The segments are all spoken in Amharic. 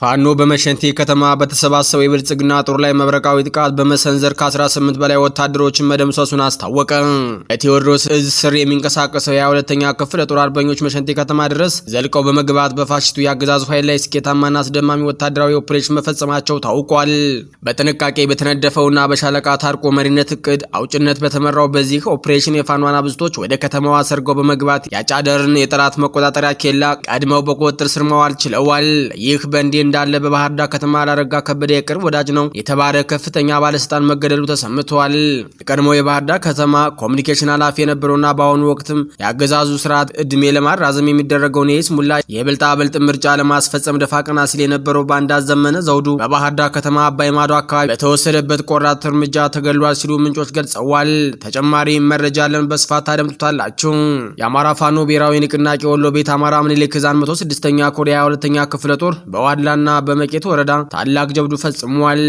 ፋኖ በመሸንቲ ከተማ በተሰባሰበው የብልጽግና ጦር ላይ መብረቃዊ ጥቃት በመሰንዘር ከ18 በላይ ወታደሮችን መደምሰሱን አስታወቀ። በቴዎድሮስ እዝ ስር የሚንቀሳቀሰው የ22ኛ ክፍለ ጦር አርበኞች መሸንቲ ከተማ ድረስ ዘልቀው በመግባት በፋሽስቱ የአገዛዙ ኃይል ላይ ስኬታማና አስደማሚ ወታደራዊ ኦፕሬሽን መፈጸማቸው ታውቋል። በጥንቃቄ በተነደፈውና በሻለቃ ታርቆ መሪነት እቅድ አውጭነት በተመራው በዚህ ኦፕሬሽን የፋኖ አናብስቶች ወደ ከተማዋ ሰርገው በመግባት ያጫደርን የጠላት መቆጣጠሪያ ኬላ ቀድመው በቁጥጥር ስር መዋል ችለዋል። ይህ በእንዲህ እንዳለ በባህር ዳር ከተማ ላረጋ ከበደ የቅርብ ወዳጅ ነው የተባለ ከፍተኛ ባለስልጣን መገደሉ ተሰምቷል። የቀድሞው የባህር ዳር ከተማ ኮሚኒኬሽን ኃላፊ የነበረውና በአሁኑ ወቅትም የአገዛዙ ስርዓት እድሜ ለማራዘም የሚደረገውን የይስሙላ የብልጣብልጥ ምርጫ ለማስፈጸም ደፋ ቀና ሲል የነበረው ባንዳ ዘመነ ዘውዱ በባህር ዳር ከተማ አባይ ማዶ አካባቢ በተወሰደበት ቆራጥ እርምጃ ተገድሏል ሲሉ ምንጮች ገልጸዋል። ተጨማሪ መረጃ አለን፣ በስፋት ታደምጡታላችሁ። የአማራ ፋኖ ብሔራዊ ንቅናቄ ወሎ ቤት አማራ ምኒልክ ዕዝ 106ኛ ኮር 22ኛ ክፍለ ጦር በዋድላና በመቄት ወረዳ ታላቅ ጀብዱ ፈጽሟል።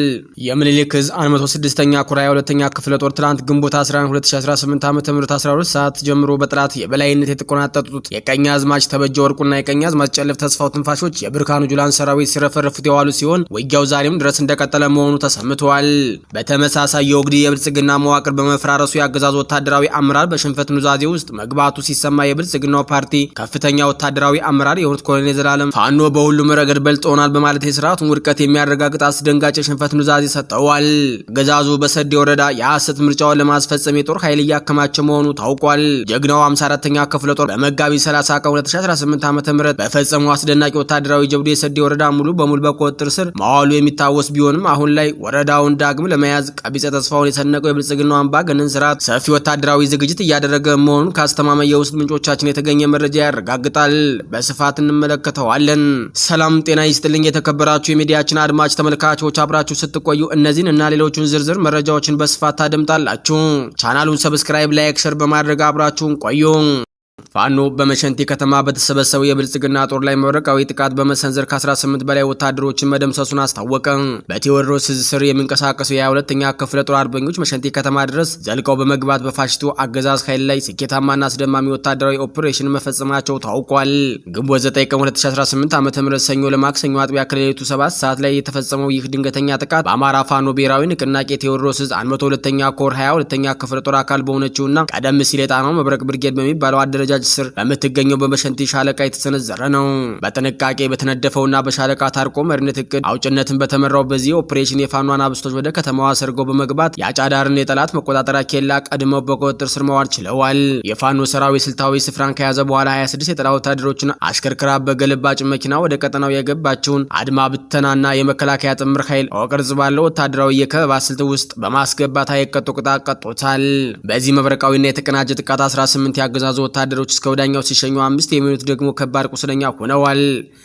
የምኒልክ ዕዝ 106ኛ ኮር 22ኛ ክፍለ ጦር ትላንት ግንቦት 11 2018 ዓ.ም 12 ሰዓት ጀምሮ በጠላት የበላይነት የተቆናጠጡት የቀኝ አዝማች ተበጀ ወርቁና የቀኝ አዝማች ጨልፍ ተስፋው ትንፋሾች የብርሃኑ ጁላን ሰራዊት ሲረፈረፉት የዋሉ ሲሆን ውጊያው ዛሬም ድረስ እንደቀጠለ መሆኑ ተሰምቷል። በተመሳሳይ የወግዲ የብልጽግና መዋቅር በመፈራረሱ የአገዛዙ ወታደራዊ አመራር በሽንፈት ኑዛዜ ውስጥ መግባቱ ሲሰማ የብልጽግናው ፓርቲ ከፍተኛ ወታደራዊ አመራር የሆኑት ኮሎኔል ዘላለም ፋኖ በሁሉም ረገድ በልጦናል በማለት የስርዓቱን ውድቀት የሚያረጋግጥ አስደንጋጭ የሽንፈት ኑዛዜ ሰጥተዋል። አገዛዙ በሰዴ ወረዳ የሐሰት ምርጫውን ለማስፈጸም የጦር ኃይል እያከማቸ መሆኑ ታውቋል። ጀግናው 54ኛ ክፍለ ጦር በመጋቢት 30 ቀን 2018 ዓ.ም በፈጸመው አስደናቂ ወታደራዊ ጀብዱ የሰዴ ወረዳ ሙሉ በሙሉ በቁጥጥር ስር ማዋሉ የሚታወስ ቢሆንም አሁን ላይ ወረዳውን ዳግም ለመያዝ ቀቢጸ ተስፋውን የሰነቀው የብልጽግናው አምባገነን ስርዓት ሰፊ ወታደራዊ ዝግጅት እያደረገ መሆኑን ከአስተማማኝ የውስጥ ምንጮቻችን የተገኘ መረጃ ያረጋግጣል። በስፋት እንመለከተዋለን። ሰላም ጤና ይስጥልኝ። የተከበራችሁ የሚዲያችን አድማጭ ተመልካቾች አብራችሁ ስትቆዩ እነዚህን እና ሌሎቹን ዝርዝር መረጃዎችን በስፋት ታደምጣላችሁ። ቻናሉን subscribe፣ like፣ share በማድረግ አብራችሁን ቆዩ። ፋኖ በመሸንቲ ከተማ በተሰበሰበው የብልጽግና ጦር ላይ መብረቃዊ ጥቃት በመሰንዘር ከ18 በላይ ወታደሮችን መደምሰሱን አስታወቀ። በቴዎድሮስ ዕዝ ስር የሚንቀሳቀሰው የ22ኛ ክፍለ ጦር አርበኞች መሸንቲ ከተማ ድረስ ዘልቀው በመግባት በፋሽስቱ አገዛዝ ኃይል ላይ ስኬታማና አስደማሚ ወታደራዊ ኦፕሬሽን መፈጸማቸው ታውቋል። ግንቦት 9 ቀን 2018 ዓ.ም ሰኞ ለማክሰኞ አጥቢያ ከሌሊቱ 7 ሰዓት ላይ የተፈጸመው ይህ ድንገተኛ ጥቃት በአማራ ፋኖ ብሔራዊ ንቅናቄ ቴዎድሮስ ዕዝ 102ኛ ኮር 22ኛ ክፍለ ጦር አካል በሆነችውና ቀደም ሲል የጣናው መብረቅ ብርጌድ በሚባለው አደረጃጀት ስር በምትገኘው በመሸንቲ ሻለቃ የተሰነዘረ ነው። በጥንቃቄ በተነደፈውና በሻለቃ ታርቆ መሪነት እቅድ አውጭነትን በተመራው በዚህ ኦፕሬሽን የፋኖ አናብስቶች ወደ ከተማዋ ሰርገው በመግባት የአጫዳርን የጠላት መቆጣጠሪያ ኬላ ቀድመው በቁጥጥር ስር መዋል ችለዋል። የፋኖ ሰራዊት ስልታዊ ስፍራን ከያዘ በኋላ 26 የጠላት ወታደሮችን አሽከርክራ በገልባጭ መኪና ወደ ቀጠናው የገባቸውን አድማ ብተናና የመከላከያ ጥምር ኃይል ቅርጽ ባለው ወታደራዊ የከበባ ስልት ውስጥ በማስገባት አይቀጡ ቅጣት ቀጥቶታል። በዚህ መብረቃዊና የተቀናጀ ጥቃት 18 ያገዛዙ ወታደሮች እስከ ወዲያኛው ሲሸኙ 5 የሚሆኑት ደግሞ ከባድ ቁስለኛ ሆነዋል።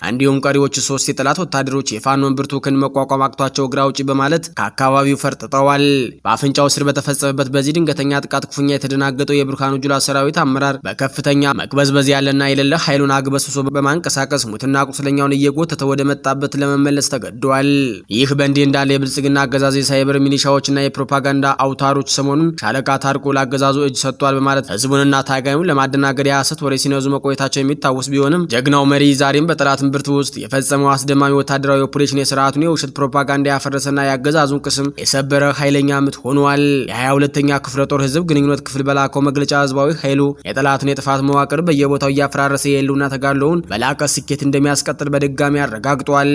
እንዲሁም ቀሪዎቹ 3 የጠላት ወታደሮች የፋኖን ብርቱ ክንድ መቋቋም አቅቷቸው እግር አውጪ በማለት ከአካባቢው ፈርጥጠዋል። በአፍንጫው ስር በተፈጸመበት በዚህ ድንገተኛ ጥቃት ክፉኛ የተደናገጠው የብርሃኑ ጁላ ሰራዊት አመራር በከፍተኛ መቅበዝበዝ ያለና የሌለ ኃይሉን አግበስብሶ በማንቀሳቀስ ሙትና ቁስለኛውን እየጎተተ ወደ መጣበት ለመመለስ ተገዷል። ይህ በእንዲህ እንዳለ የብልጽግና አገዛዝ የሳይበር ሚሊሻዎችና የፕሮፓጋንዳ አውታሮች ሰሞኑን ሻለቃ ታርቆ ለአገዛዙ እጅ ሰጥቷል በማለት ህዝቡንና ታጋዩን ለማደናገር የሐሰት ወሬ ሲነዙ መቆየታቸው የሚታወስ ቢሆንም ጀግናው መሪ ዛሬም በጠላት እምብርት ውስጥ የፈጸመው አስደማሚ ወታደራዊ ኦፕሬሽን የስርዓቱን የውሸት ፕሮፓጋንዳ ያፈረሰና የአገዛዙን ቅስም የሰበረ ኃይለኛ ምት ሆኗል። የ22ኛ ክፍለ ጦር ህዝብ ግንኙነት ክፍል በላከው መግለጫ ህዝባዊ ኃይሉ የጠላቱን የጥፋት መዋቅር በየቦታው እያፈራረሰ የህልውና ተጋድሎውን በላቀ ስኬት እንደሚያስቀጥል በድጋሚ አረጋግጧል።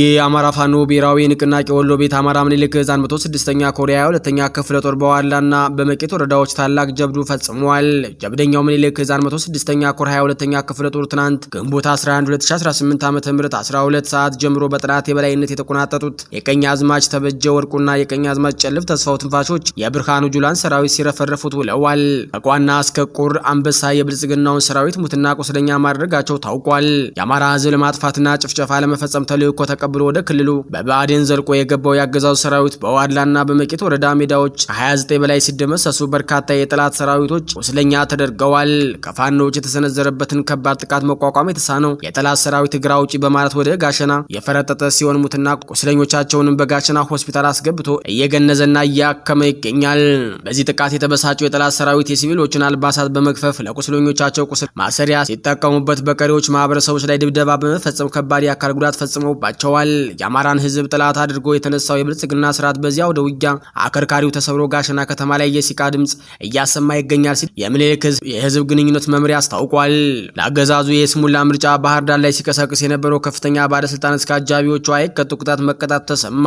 የአማራ ፋኖ ብሔራዊ ንቅናቄ ወሎ ቤት አማራ ምኒልክ ዕዝ 106ኛ ኮር 22ኛ ክፍለ ጦር በዋድላና በመቄት ወረዳዎች ታላቅ ጀብዱ ፈጽሟል። ጀብደኛው ምኒልክ ዕዝ 106ኛ ኮር 22ኛ ክፍለ ጦር ትናንት ግንቦት 11 2018 ዓ.ም 12 ሰዓት ጀምሮ በጠላት የበላይነት የተቆናጠጡት የቀኝ አዝማች ተበጀ ወርቁና የቀኝ አዝማች ጨልፍ ተስፋው ትንፋሾች የብርሃኑ ጁላን ሰራዊት ሲረፈረፉት ውለዋል። ከቋና እስከ ቁር አንበሳ የብልጽግናውን ሰራዊት ሙትና ቁስለኛ ማድረጋቸው ታውቋል። የአማራ ሕዝብ ለማጥፋትና ጭፍጨፋ ለመፈጸም ተልዕኮ ተቀብሎ ወደ ክልሉ በብአዴን ዘልቆ የገባው የአገዛዙ ሰራዊት በዋድላና በመቄት ወረዳ ሜዳዎች ከ29 በላይ ሲደመሰሱ በርካታ የጠላት ሰራዊቶች ቁስለኛ ተደርገዋል። ከፋኖ ከፋኖዎች የተሰነዘረበትን ከባድ ጥቃት መቋቋም የተሳነው የጠላት ሰራዊት እግር አውጪ በማለት ወደ ጋሸና የፈረጠጠ ሲሆን ሙትና ቁስለኞቻቸውንም በጋሸና ሆስፒታል አስገብቶ እየገነዘና እያከመ ይገኛል። በዚህ ጥቃት የተበሳጨው የጠላት ሰራዊት የሲቪሎችን አልባሳት በመግፈፍ ለቁስለኞቻቸው ቁስል ማሰሪያ ሲጠቀሙበት በቀሪዎች ማህበረሰቦች ላይ ድብደባ በመፈጸም ከባድ የአካል ጉዳት ፈጽመውባቸዋል። የአማራን ሕዝብ ጠላት አድርጎ የተነሳው የብልጽግና ስርዓት በዚያ ወደ ውጊያ አከርካሪው ተሰብሮ ጋሸና ከተማ ላይ የሲቃ ድምጽ እያሰማ ይገኛል ሲል የምኒልክ የህዝብ ግንኙነት መምሪያ አስታውቋል። ለአገዛዙ የስሙላ ምርጫ ባህር ዳር ላይ ሲቀሰቅስ የነበረው ከፍተኛ ባለስልጣን እስከ አጃቢዎቹ አይቀጡ ቅጣት መቀጣቱ ተሰማ።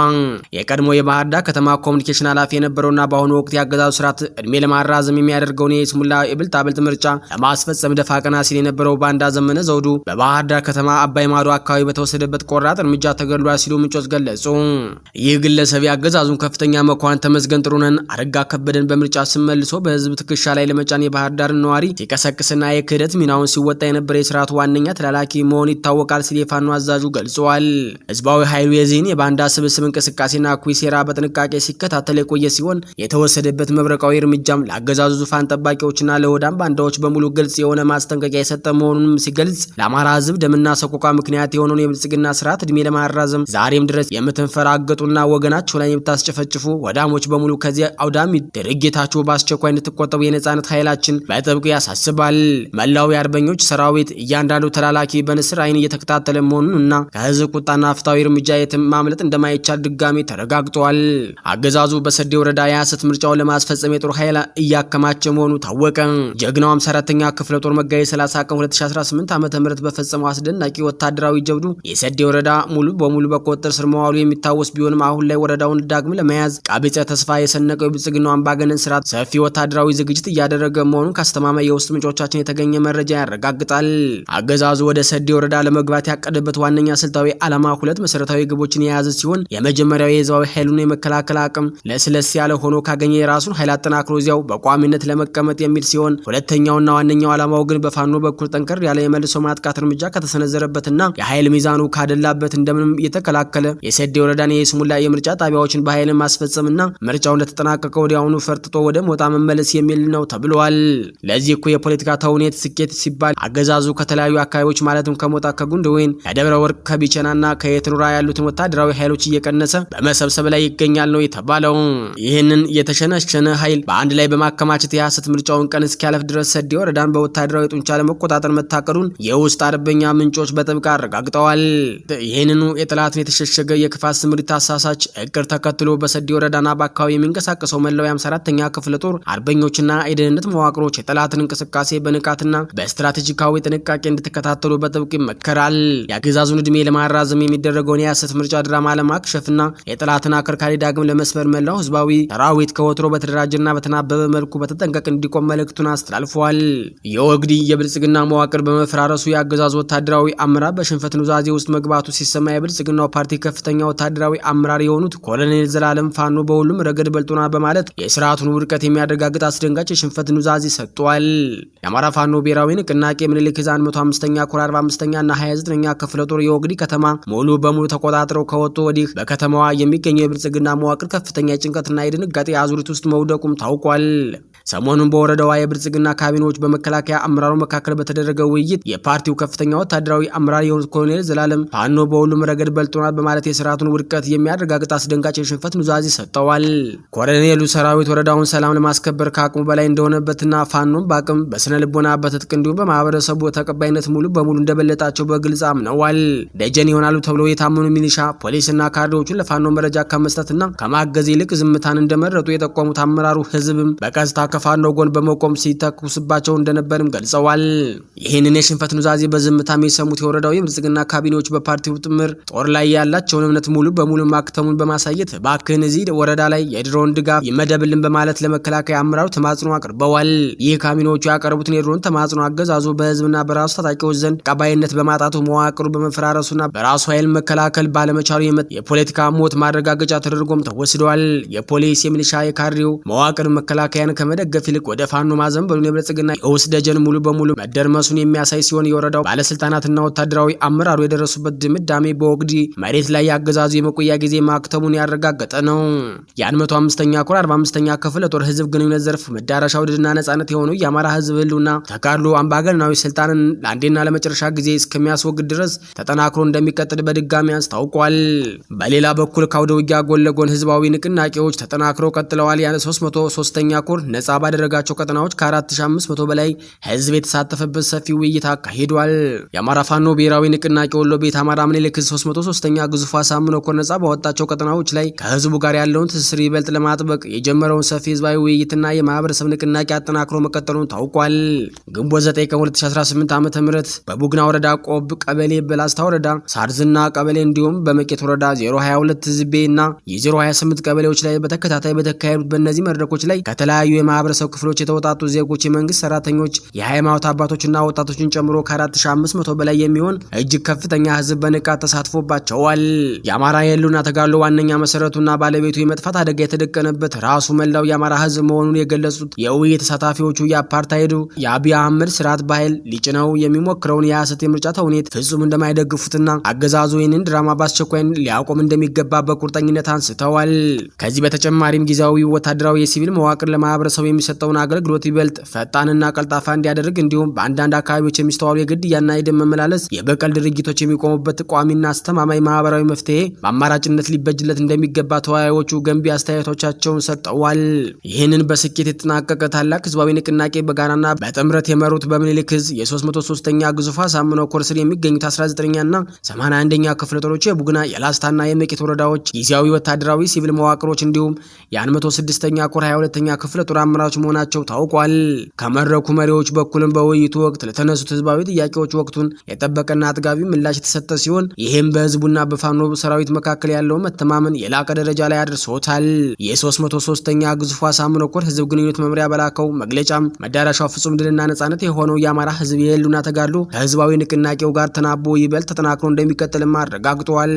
የቀድሞ የባህር ዳር ከተማ ኮሚኒኬሽን ኃላፊ የነበረውና በአሁኑ ወቅት የአገዛዙ ስርዓት እድሜ ለማራዘም የሚያደርገውን የስሙላ የብልጣብልጥ ምርጫ ለማስፈጸም ደፋ ቀና ሲል የነበረው ባንዳ ዘመነ ዘውዱ በባህር ዳር ከተማ አባይ ማዶ አካባቢ በተወሰደበት ቆራጥ እርምጃ ተገድሏል ሲሉ ምንጮች ገለጹ። ይህ ግለሰብ የአገዛዙን ከፍተኛ መኳን ተመስገን ጥሩነህን፣ አረጋ ከበደን በምርጫ ስም መልሶ በህዝብ ትከሻ ላይ ለመጫን የባህር ዳርን ነዋሪ ሲቀሰቅስና የክህደት ሚናውን ሲወጣ የነበረ የስርዓቱ ዋነኛ ተላላኪ መሆን ይታወቃል ሲል የፋኖ አዛዡ ገልጸዋል። ህዝባዊ ኃይሉ የዚህን የባንዳ ስብስብ እንቅስቃሴና እኩይ ሴራ በጥንቃቄ ሲከታተል የቆየ ሲሆን የተወሰደበት መብረቃዊ እርምጃም ለአገዛዙ ዙፋን ጠባቂዎችና ለሆዳም ባንዳዎች በሙሉ ግልጽ የሆነ ማስጠንቀቂያ የሰጠ መሆኑንም ሲገልጽ ለአማራ ህዝብ ደምና ሰቆቃ ምክንያት የሆነውን የብልጽግና ስርዓት እድሜ ለማራዘም ዛሬም ድረስ የምትንፈራገጡና ወገናችሁ ላይ የምታስጨፈጭፉ ወዳሞች በሙሉ ከዚህ አውዳሚ ድርጊታችሁ በአስቸኳይ እንድትቆጠቡ የነጻነት ኃይላችን በጥብቅ ያሳስባል። መላው የአርበኞች ሰራዊት እያንዳንዱ ተላላኪ በንስር አይን እየተከታተለ መሆኑን እና ከህዝብ ቁጣና ፍትሃዊ እርምጃ የትም ማምለጥ እንደማይቻል ድጋሚ ተረጋግጧል። አገዛዙ በሰዴ ወረዳ የሐሰት ምርጫውን ለማስፈጸም የጦር ኃይል እያከማቸ መሆኑ ታወቀ። ጀግናው 54ኛ ክፍለ ጦር መጋቢት 30 ቀን 2018 ዓ.ም በፈጸመው አስደናቂ ወታደራዊ ጀብዱ የሰዴ ወረዳ ሙሉ በሙሉ በቁጥጥር ስር መዋሉ የሚታወስ ቢሆንም አሁን ላይ ወረዳውን ዳግም ለመያዝ ቀቢጸ ተስፋ የሰነቀው የብልጽግናው አምባገነን ስርዓት ሰፊ ወታደራዊ ዝግጅት እያደረገ መሆኑን ከአስተማማኝ የውስጥ ምንጮቻችን የተገኘ መረጃ ያረጋግጣል። አገዛዙ ወደ ሰዴ ወረዳ ለመግባት ያቀደበት ዋነኛ ስልታዊ ዓላማ ሁለት መሰረታዊ ግቦችን የያዘ ሲሆን የመጀመሪያው የህዝባዊ ኃይሉን የመከላከል አቅም ለስለስ ያለ ሆኖ ካገኘ የራሱን ኃይል አጠናክሮ እዚያው በቋሚነት ለመቀመጥ የሚል ሲሆን ሁለተኛውና ዋነኛው ዓላማው ግን በፋኖ በኩል ጠንከር ያለ የመልሶ ማጥቃት እርምጃ ከተሰነዘረበትና የኃይል ሚዛኑ ካደላበት እንደምንም የተከላከለ የሰዴ ወረዳን የስሙላ የምርጫ ጣቢያዎችን በኃይል ማስፈጸምና ምርጫው እንደተጠናቀቀ ወዲያውኑ ፈርጥጦ ወደ ሞጣ መመለስ የሚል ነው ተብሏል። ለዚህ እኮ የፖለቲካ ተውኔት ስኬት ሲባል አገዛዙ ከተለያዩ አካባቢዎች ማለትም ከሞጣ፣ ከጉንደወይን፣ ከደብረ ወርቅ፣ ከቢቸናና ከየትኑራ ያሉትን ወታደራዊ ኃይሎች እየቀነሰ በመሰብሰብ ላይ ይገኛል ነው የተባለው። ይህንን የተሸነሸነ ኃይል በአንድ ላይ በማከማቸት የሐሰት ምርጫውን ቀን እስኪያለፍ ድረስ ሰዴ ወረዳን በወታደራዊ ጡንቻ ለመቆጣጠር መታቀዱን የውስጥ አርበኛ ምንጮች በጥብቅ አረጋግጠዋል። ይህንኑ የጠላትን የተሸሸገ የክፋት ስምሪት አሳሳች እቅድ ተከትሎ በሰዴ ወረዳና በአካባቢ የሚንቀሳቀሰው መላው የ54ኛ ክፍለ ጦር አርበኞችና የደህንነት መዋቅሮች የጠላትን እንቅስቃሴ በንቃትና በስትራቴጂካዊ ጥንቃቄ እንድትከታተሉ በጥብቅ ይመከራል። የአገዛዙን ዕድሜ ለማራዘም የሚደረገውን የሐሰት ምርጫ ድራማ ለማክሸፍና የጠላትን አከርካሪ ዳግም ለመስበር መላው ህዝባዊ ሰራዊት ከወትሮ በተደራጀና በተናበበ መልኩ በተጠንቀቅ እንዲቆም መልእክቱን አስተላልፏል። የወግዲ የብልጽግና መዋቅር በመፈራረሱ የአገዛዙ ወታደራዊ አመራር በሽንፈት ኑዛዜ ውስጥ መግባቱ ሲሰማ የብልጽግናው ፓርቲ ከፍተኛ ወታደራዊ አመራር የሆኑት ኮሎኔል ዘላለም ፋኖ በሁሉም ረገድ በልጦናል በማለት የስርዓቱን ውድቀት የሚያረጋግጥ አስደንጋጭ የሽንፈት ኑዛዜ ሰጥቷል። የአማራ ፋኖ ብሔራዊ ንቅናቄ ምኒልክ ዕዝ 105ኛ ኮር 45ኛ እና 29ኛ ክፍለ ጦር የወግዲ ከተማ ሙሉ በሙሉ ተቆጣጥረው ከወጡ ወዲህ በከተማዋ የሚገኘው የብልጽግና መዋቅር ከፍተኛ የጭንቀትና የድንጋጤ አዙሪት ውስጥ መውደቁም ታውቋል። ሰሞኑን በወረዳዋ የብልጽግና ካቢኔዎች በመከላከያ አመራሩ መካከል በተደረገ ውይይት የፓርቲው ከፍተኛ ወታደራዊ አመራር የሆኑት ኮሎኔል ዘላለም ፋኖ በሁሉም ረገድ በልጦናል በማለት የስርዓቱን ውድቀት የሚያረጋግጥ አስደንጋጭ የሽንፈት ኑዛዜ ሰጥተዋል። ኮሎኔሉ ሰራዊት ወረዳውን ሰላም ለማስከበር ከአቅሙ በላይ እንደሆነበትና ፋኖም በአቅም በስነ ልቦና በትጥቅ እንዲሁም በማህበረሰቡ ተቀባይነት ሙሉ በሙሉ እንደበለጣቸው በግልጽ አምነዋል። ደጀን ይሆናሉ ተብሎ የታመኑ ሚሊሻ፣ ፖሊስና ካድሬዎቹን ለፋኖ መረጃ ከመስጠትና ከማገዝ ይልቅ ዝምታን እንደመረጡ የጠቆሙት አመራሩ ህዝብም በቀጥታ ከፋኖ ጎን በመቆም ሲተኩስባቸው እንደነበርም ገልጸዋል። ይህንን የሽንፈት ኑዛዜ በዝምታ የሰሙት የወረዳው የብልጽግና ካቢኔዎች በፓርቲው ጥምር ጦር ላይ ያላቸውን እምነት ሙሉ በሙሉ ማክተሙን በማሳየት እባክህን እዚህ ወረዳ ላይ የድሮን ድጋፍ ይመደብልን በማለት ለመከላከያ አመራሩ ተማጽኖ አቅርበዋል። ይህ ካቢኔዎቹ ያቀረቡትን የድሮን ተማጽኖ አገዛዙ በህዝብና በራሱ ታጣቂዎች ዘንድ ተቀባይነት በማጣቱ መዋቅሩ በመፈራረሱና በራሱ ኃይል መከላከል ባለመቻሉ የፖለቲካ ሞት ማረጋገጫ ተደርጎም ተወስደዋል። የፖሊስ፣ የሚሊሻ፣ የካድሬው መዋቅር መከላከያን ከመደገፍ ከመደገፍ ይልቅ ወደ ፋኖ ማዘንበሉን የብልጽግና የውስጥ ደጀን ሙሉ በሙሉ መደርመሱን የሚያሳይ ሲሆን፣ የወረዳው ባለስልጣናትና ወታደራዊ አመራሩ የደረሱበት ድምዳሜ በወግዲ መሬት ላይ ያገዛዙ የመቆያ ጊዜ ማክተሙን ያረጋገጠ ነው። የ105ኛ ኮር 45ኛ ክፍለ ጦር ህዝብ ግንኙነት ዘርፍ መዳረሻው ድልና ነጻነት የሆኑ የአማራ ህዝብ ህልውና ተጋድሎ አምባገነናዊ ስልጣንን ለአንዴና ለመጨረሻ ጊዜ እስከሚያስወግድ ድረስ ተጠናክሮ እንደሚቀጥል በድጋሚ አስታውቋል። በሌላ በኩል ከአውደ ውጊያ ጎን ለጎን ህዝባዊ ንቅናቄዎች ተጠናክረው ቀጥለዋል። የ303ኛ ኮር ነጻ ባደረጋቸው ቀጠናዎች ከ4500 በላይ ህዝብ የተሳተፈበት ሰፊ ውይይት አካሂዷል። የአማራ ፋኖ ብሔራዊ ንቅናቄ ወሎ ቤት አማራ ምኒልክ 303ኛ ግዙፍ አሳምነው ኮር ነጻ ባወጣቸው ቀጠናዎች ላይ ከህዝቡ ጋር ያለውን ትስስር ይበልጥ ለማጥበቅ የጀመረውን ሰፊ ህዝባዊ ውይይትና የማህበረሰብ ንቅናቄ አጠናክሮ መቀጠሉን ታውቋል። ግንቦት 9 ቀን 2018 ዓ.ም በቡግና ወረዳ ቆብ ቀበሌ፣ በላስታ ወረዳ ሳርዝና ቀበሌ እንዲሁም በመቄት ወረዳ 022 ዝቤ እና የ028 ቀበሌዎች ላይ በተከታታይ በተካሄዱት በእነዚህ መድረኮች ላይ ከተለያዩ የማህበረሰብ ክፍሎች የተወጣጡ ዜጎች፣ የመንግስት ሰራተኞች፣ የሃይማኖት አባቶችና ወጣቶችን ጨምሮ ከ4500 በላይ የሚሆን እጅግ ከፍተኛ ህዝብ በንቃት ተሳትፎባቸዋል። የአማራ የህልውና ተጋድሎ ዋነኛ መሰረቱና ባለቤቱ የመጥፋት አደጋ የተደቀነበት ራሱ መላው የአማራ ህዝብ መሆኑን የገለጹት የውይይት ተሳታፊዎቹ የአፓርታይዱ የአብይ አህመድ ስርዓት በኃይል ሊጭነው የሚሞክረውን የሐሰት የምርጫ ተውኔት ፍጹም እንደማይደግፉትና አገዛዙ ይህንን ድራማ በአስቸኳይ ሊያቆም እንደሚገባ በቁርጠኝነት አንስተዋል። ከዚህ በተጨማሪም ጊዜያዊ ወታደራዊ የሲቪል መዋቅር ለማህበረሰቡ የሚሰጠውን አገልግሎት ይበልጥ ፈጣንና ቀልጣፋ እንዲያደርግ እንዲሁም በአንዳንድ አካባቢዎች የሚስተዋሉ የግድያና የደም መመላለስ የበቀል ድርጊቶች የሚቆሙበት ቋሚና አስተማማኝ ማህበራዊ መፍትሄ በአማራጭነት ሊበጅለት እንደሚገባ ተወያዮቹ ገንቢ አስተያየቶቻቸውን ሰጥተዋል። ይህንን በስኬት የተጠናቀቀ ታላቅ ህዝባዊ ንቅናቄ በጋራና በጥምረት የመሩት በምኒልክ ዕዝ የ303ኛ ግዙፍ አሳምነው ኮር ስር የሚገኙት 19ኛና 81ኛ ክፍለ ጦሮች፣ የቡግና፣ የላስታና የመቄት ወረዳዎች ጊዜያዊ ወታደራዊ ሲቪል መዋቅሮች እንዲሁም የ106ኛ ኮር 22ኛ ክፍለ ጦር አመራሮች መሆናቸው ታውቋል። ከመድረኩ መሪዎች በኩልም በውይይቱ ወቅት ለተነሱት ህዝባዊ ጥያቄዎች ወቅቱን የጠበቀና አጥጋቢ ምላሽ የተሰጠ ሲሆን፣ ይህም በህዝቡና በፋኖ ሰራዊት መካከል ያለውን መተማመን የላቀ ደረጃ ላይ አድርሶታል። የ303ኛ ግዙፍ አሳምነው ኮር ህዝብ ግንኙነት መምሪያ በላከው መግለጫም መዳረሻው ፍጹም ድልና ነጻነት የሆነው የአማራ ህዝብ የህልውና ተጋድሎ ከህዝባዊ ንቅናቄው ጋር ተናቦ ይበልጥ ተጠናክሮ እንደሚቀጥልም አረጋግጧል።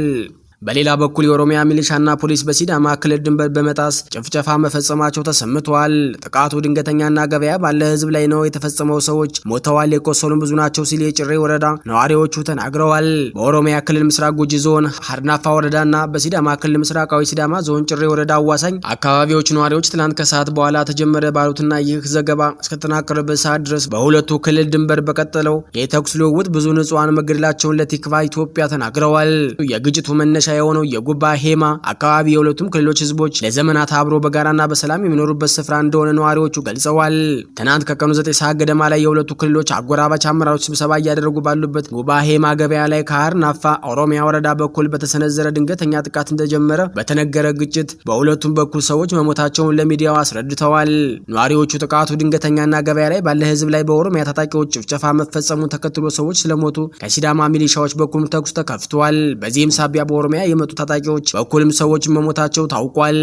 በሌላ በኩል የኦሮሚያ ሚሊሻና ፖሊስ በሲዳማ ክልል ድንበር በመጣስ ጭፍጨፋ መፈጸማቸው ተሰምቷል። ጥቃቱ ድንገተኛና ገበያ ባለ ህዝብ ላይ ነው የተፈጸመው። ሰዎች ሞተዋል፣ የቆሰሉም ብዙ ናቸው ሲል የጭሬ ወረዳ ነዋሪዎቹ ተናግረዋል። በኦሮሚያ ክልል ምስራቅ ጉጂ ዞን ሀርናፋ ወረዳና በሲዳማ ክልል ምስራቃዊ ሲዳማ ዞን ጭሬ ወረዳ አዋሳኝ አካባቢዎች ነዋሪዎች ትናንት ከሰዓት በኋላ ተጀመረ ባሉትና ይህ ዘገባ እስከተጠናቀረበት ሰዓት ድረስ በሁለቱ ክልል ድንበር በቀጠለው የተኩስ ልውውጥ ብዙ ንጹሐን መገደላቸውን ለቲክቫ ኢትዮጵያ ተናግረዋል። የግጭቱ መነሻ የሆነው የጉባ ሄማ አካባቢ የሁለቱም ክልሎች ህዝቦች ለዘመናት አብሮ በጋራና በሰላም የሚኖሩበት ስፍራ እንደሆነ ነዋሪዎቹ ገልጸዋል። ትናንት ከቀኑ 9 ሰዓት ገደማ ላይ የሁለቱ ክልሎች አጎራባች አመራሮች ስብሰባ እያደረጉ ባሉበት ጉባ ሄማ ገበያ ላይ ከሀርናፋ ኦሮሚያ ወረዳ በኩል በተሰነዘረ ድንገተኛ ጥቃት እንደጀመረ በተነገረ ግጭት በሁለቱም በኩል ሰዎች መሞታቸውን ለሚዲያው አስረድተዋል። ነዋሪዎቹ ጥቃቱ ድንገተኛና ገበያ ላይ ባለ ህዝብ ላይ በኦሮሚያ ታጣቂዎች ጭፍጨፋ መፈጸሙን ተከትሎ ሰዎች ስለሞቱ ከሲዳማ ሚሊሻዎች በኩልም ተኩስ ተከፍቷል። በዚህም ሳቢያ በኦሮሚያ የመጡ ታጣቂዎች በኩልም ሰዎች መሞታቸው ታውቋል።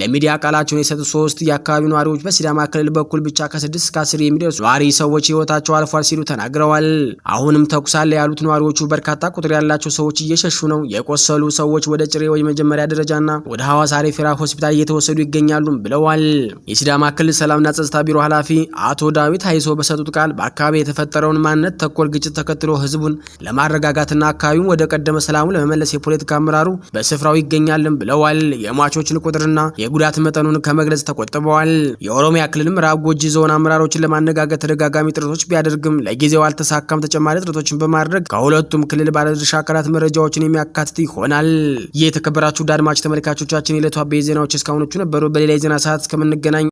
ለሚዲያ ቃላቸውን የሰጡ ሶስት የአካባቢው ነዋሪዎች በሲዳማ ክልል በኩል ብቻ ከ6 እስከ 10 የሚደርሱ ነዋሪ ሰዎች ህይወታቸው አልፏል ሲሉ ተናግረዋል። አሁንም ተኩስ አለ ያሉት ነዋሪዎቹ በርካታ ቁጥር ያላቸው ሰዎች እየሸሹ ነው። የቆሰሉ ሰዎች ወደ ጭሬ የመጀመሪያ ደረጃና ወደ ሐዋሳ ሪፈራል ሆስፒታል እየተወሰዱ ይገኛሉ ብለዋል። የሲዳማ ክልል ሰላምና ጸጥታ ቢሮ ኃላፊ አቶ ዳዊት ሀይሶ በሰጡት ቃል በአካባቢ የተፈጠረውን ማንነት ተኮር ግጭት ተከትሎ ህዝቡን ለማረጋጋትና አካባቢውን ወደ ቀደመ ሰላሙ ለመመለስ የፖለቲካ አመራሩ በስፍራው ይገኛልም ብለዋል። የሟቾችን ቁጥርና የጉዳት መጠኑን ከመግለጽ ተቆጥበዋል። የኦሮሚያ ክልል ምዕራብ ጉጂ ዞን አመራሮችን ለማነጋገር ተደጋጋሚ ጥረቶች ቢያደርግም ለጊዜው አልተሳካም። ተጨማሪ ጥረቶችን በማድረግ ከሁለቱም ክልል ባለድርሻ አካላት መረጃዎችን የሚያካትት ይሆናል። ይህ የተከበራችሁ አድማጭ ተመልካቾቻችን የዕለቱ አበይት ዜናዎች እስካሁኖቹ ነበሩ። በሌላ የዜና ሰዓት እስከምንገናኝ።